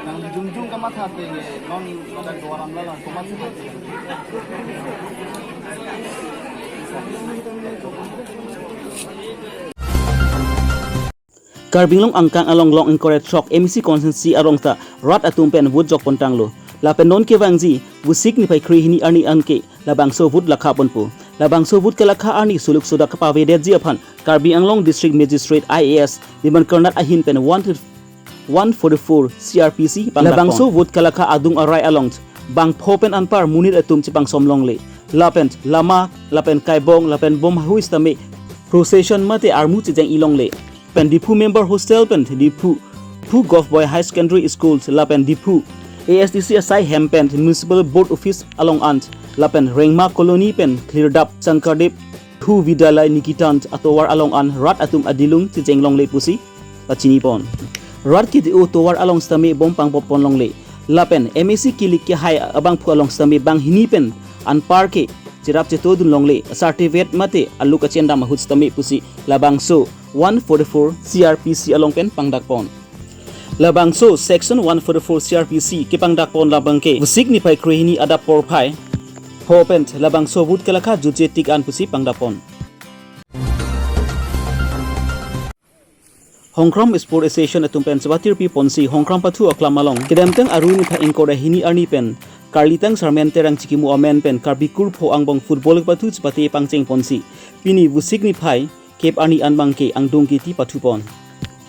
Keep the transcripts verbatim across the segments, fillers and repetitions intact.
Nang jungjung kamatha te non non dak dua ram la lang komat si. Karbi Anglong angkang along long ingkoi ra throk M A C constituency arong ta rat atum pen vote jok pontanglo. Lapen non kevangji Vosik niphai krehini arni anke labangso vote lakha ponpo. Labangso vote kelakha arni suluk sudak kapavedetji aphan Karbi Anglong District Magistrate I A S Biman Karnat ahin pen one one forty-four C R P C pangdak labangso pon. Vote kelakha adung arai along bangpho pen anpar monit atum chepangsom longle. Lapen lama, lapen kaibong, lapen bom hui sitame procession mate armu chejeng-i longle. Pen Diphu Member Hostel pen Diphu, Diphu Govt Boys Higher Secondary School lapen Diphu A S D C asai hem pen Municipal Board Office along an lapen Rengma Colony pen Klirdap Sankardev Diphu Vidyalaya Nikitan atovar along an rat atum adilung chejeng longle pusi pachini pon. Rat kidi-o tovar along sitame bom pangpop pon longle. Lapen M A C kilik kehai abangphu along sitame banghini pen anpar ke cherap chetodun longle, certificate mate alu kachendam ahut sitame pusi labangso one forty-four C R P C along pen pangdak pon. Labangso section one forty-four C R P C kepangdak pon labang ke Vosik niphai krehini adap porphai pho pen labangso vote kelakha jutje tik an pusi pangdak pon. Hongkram Sport Association atum pen chepatirpi ponsi Hongkram pathu aklam along kedamtang Aru niphai ingkoi ra hini arni pen Karlitang Sarmen Terang Chikimo amen pen Karbi Kurpho angbong football pathu chepate pangcheng ponsi pini Vosik niphai kep arni an abang ke angdung kiti pathu pon.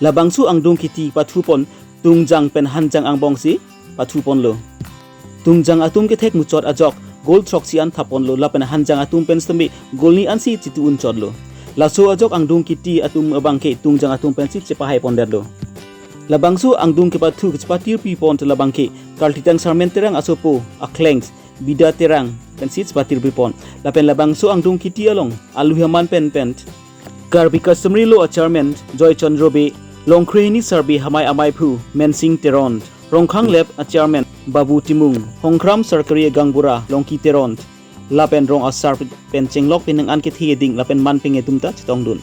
Labangso angdung kiti pathu pon Tungjang pen Hanjang angbong si pathu ponlo. Tungjang atum kethek muchot ajok goal throksi an thapponlo lapen hanjang atum pen sitame goal ni ansi chitu-un chotlo. Laso ajok angdung kiti atum abangke tungjang atum pensi chepahai pondetlo. Labangso angdung kepathu kachepatirpi pon labangke Karlitang Sarmen Terang asopo akleng Bida Terang pensi chepatirpi pon. Lapen labangso angdung kiti along aluhaman pen pen Karbi Customary Law a Chairman Joy Chandra Bey, Longkhrehini Sarbi Hamai amaiphu Mensing Teron, Rongkhang Lab a Chairman Babu Timung, Hongkram Sarkari Gaonbura Longki Teron, lapen rong asar pen chenglok penang an kethe eding lapen man peng etum ta chetongdun.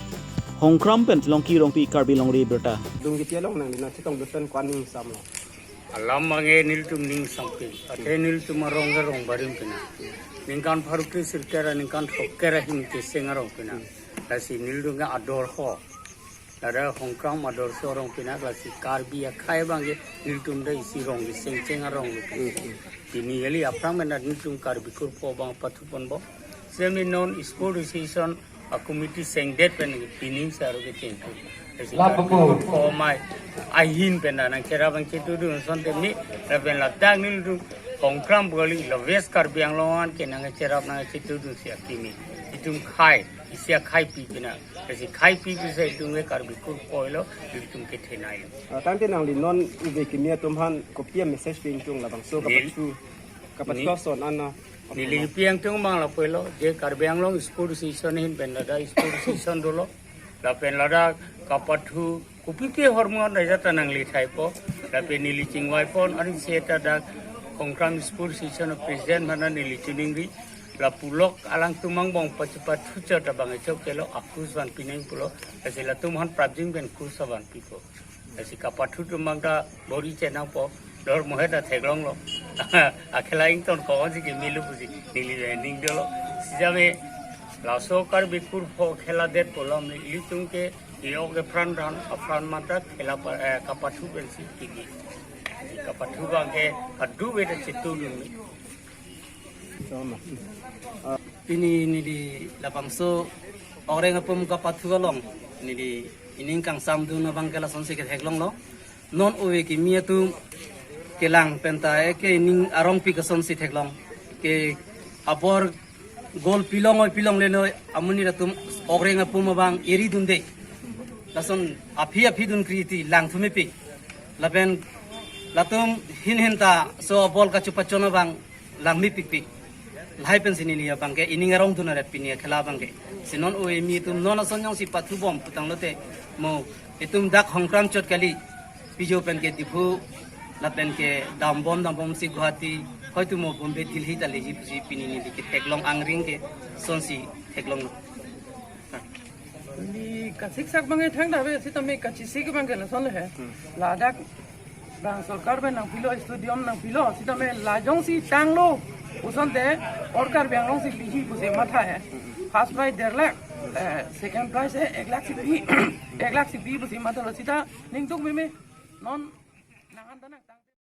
Hongkram pen Longki Rongpi, Karbi Longri Abirta. Dung kiti along nangli nangchetongdun pen ko-an ning samlo? Alam abangke nelitum ning samping. Athe nelitum arong ke rong barim pina. Ningkan pharo kre sirkep ra ningkan throkkep ra hini keseng arong pina. Lasi nelitum ke ador ho. Ladak Hongkram ador so arong pina, lasi Karbi akhei abangke nelitum ta isi rong keseng cheng arong lo. Pini kali aphrang mena nelitum Karbi kurpho abang pathu ponpo. Semi non sport association a committee sengdet pen pining saro ke chengpo. Lasi Lapu Karbi po. Kurpho amei ahin pen nangcherap nangchitudun asonte mi, lapen ladak nelitum Hongkram pu kali la West Karbi Anglong an ke nangcherap nangchitudun si akimi. Itum khei, isi akhei pi pina. Lasi khei pi pi sa itum ke Karbi kurpho lo, itum kethenei lo. Ah, tangte nangli non ove kimi atum aphan kopi a message pi ingtung labangso Nel- kapathu, kapathu Ni- ason ana. Neli pi ingtung abang lapu lo, je Karbi Anglong Sport Association ahin pen ladak Sport Association dolo. Lapen ladak kapathu kopi ke hormu an raja ta nangli thaipo. Lapen neli chingvai pon, ari seta dak Hongkram Sport Association president mana neli choningri. Lapu lok alangtum angbong pachepathu chot abang echok kelo akus vanpi nang pulo. Lasi latum aphan prapjin pen kus vanpipo. Lasi kapathu atum abang ta bor-i chenangpo. Dor mohe ta theklonglo. Akhela ington ko-ansi kemelo pusi neli ning dolo. Sitame laso Karbi kurpho khela det pulo, ilitum ke e-ok epran ran, apran mata khela pa, eh, kapathu pensi kiki. Kapathu abangke adu beda chitudun. Pini neli labangso okreng apum kapathu along neli ining kangsamdun abangke lasonsi ketheklonglo. Non ove kimi atum kelang penta eke ining arongpi kasonsi theklong. Ke abor goal pilong oi pilonglelo amonit atum okreng apum abang eri dunde. Lason aphi aphi dun kriti langthu mepik. Lapen latum hin hin ta so abol kachupachon abang lang mepikpik. Lahai pensi neli abangke ining arongdun aret pini akhela abangke. Si non ove kimi atum non ason jongsi pathubom putanglote mo itum dak Hongkram chot kali. Pijo pen ke Diphu, lapen ke dambom dambomsi Guwahati, hoitu mo Bombay, Delhi ta leji pusi pini neli ketheklong angring ke sonsi theklonglo. Neli kasiksak abangke thangta ave, sitame kachesik abangke lason he. Ladak bang sorkar pen nangpilo, stadium nangpilo, sitame la jongsi tanglo, asonte or Karbi Anglong si liji pusi matha he. First prize der lakh, eh, second prize he ek lakh si pi, ek lakh si pi pusi mathalo, sita ningduk meme non nang-an ta nangtang.